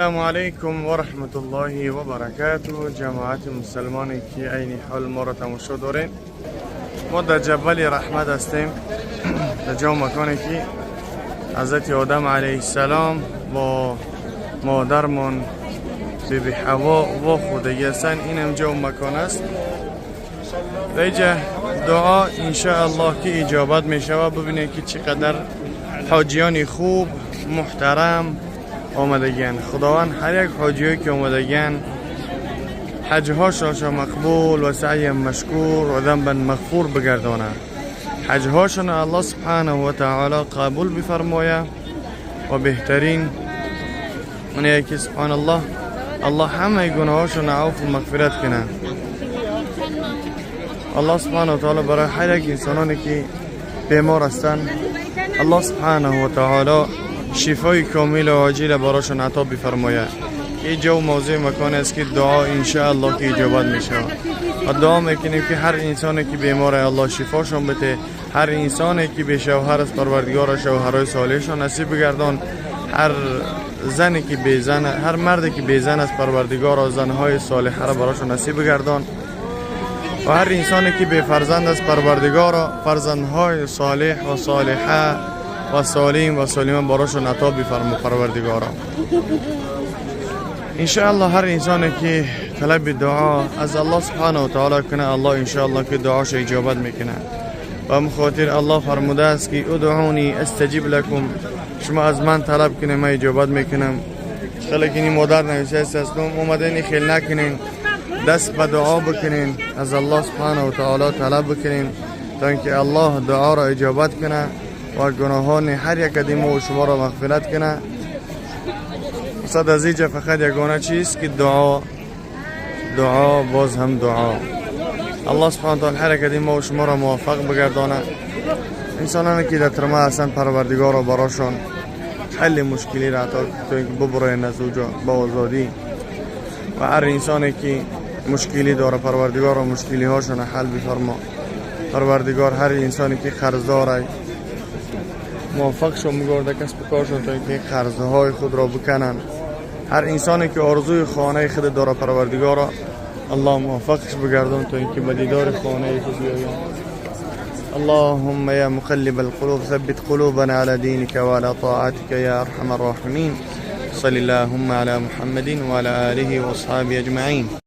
السلام علیکم و رحمت الله و برکاته. جماعت مسلمانی که عین حال ما را تماشا دارین، ما در جبل رحمت هستیم، در جا مکانی که حضرت آدم علیه السلام با مادرمان بی بی حوا و خوردگی هستن. این هم جا مکان است. در اینجا دعا انشاءالله که اجابت می شود. ببینید که چقدر حاجیان خوب محترم آمدگیان. خداوند هر یک حاجیایی که آمدگیان حجهاشان مقبول و سعی مشکور و ذنبا مغفور بگردانه. حجهاشان الله سبحانه و تعالی قبول بفرمایه و بهترین من یکی سبحان الله، الله همه گناهاشون عفو و مغفرت کنه. الله سبحانه و تعالی برای هر یک انسانانی که بیمار هستند، الله سبحانه و تعالی شفای کامل و عاجل براشون عطا بفرماید. این جو موضوع مکان است که دعا انشاءالله که اجابت میشه و دعا میکنیم که هر انسانی که بیمار الله شفاشون بده، هر انسانی که به شوهر است پروردگار شوهرای صالحشون نصیب بگردان، هر زنی که بی زن، هر مردی که بی زن است پروردگار زنهای صالحه را براشون نصیب بگردان، و هر انسانی که بی فرزند است پروردگار فرزندهای صالح و صالحه و سالم و سالمه براشون عطا بفرما پروردگارا. انشاءالله هر انسانی که طلب دعا از الله سبحانه و تعالی کنه، الله انشاءالله که دعاش اجابت میکنه. و مخاطر الله فرموده است که ادعونی استجیب لکم، شما از من طلب کنه من اجابت میکنم. خیلی که این مادر نویسه است هستم اومده خیلی نکنین، دست به دعا بکنین، از الله سبحانه و تعالی طلب بکنین تا اینکه الله دعا را اجابت کنه و گناهان هر یک از ما و شما را مغفرت کنه. صد از اینجا فقط یگانه چیست که دعا، دعا، باز هم دعا. الله سبحانه و تعالی هر یک از ما و شما را موفق بگردانه. انسانانی که در ترمه هستن پروردگار را براشون حل مشکلی را عطا تا اینکه ببرین از اوجا با آزادی، و هر انسانی که مشکلی داره پروردگار را مشکلی هاشون حل بفرما. پروردگار هر انسانی که قرضدار موفق شو میگرده کسب کارشون تا اینکه قرضهای خود را بکنن. هر انسانی که آرزوی خانه خود داره پروردگار الله موفقش بگردان تا اینکه به دیدار خانه خود بیاین. اللهم يا مقلب القلوب ثبت قلوبنا على دينك وعلى طاعتك يا أرحم الراحمين. صل اللهم على محمد وعلى آله وأصحابه أجمعين.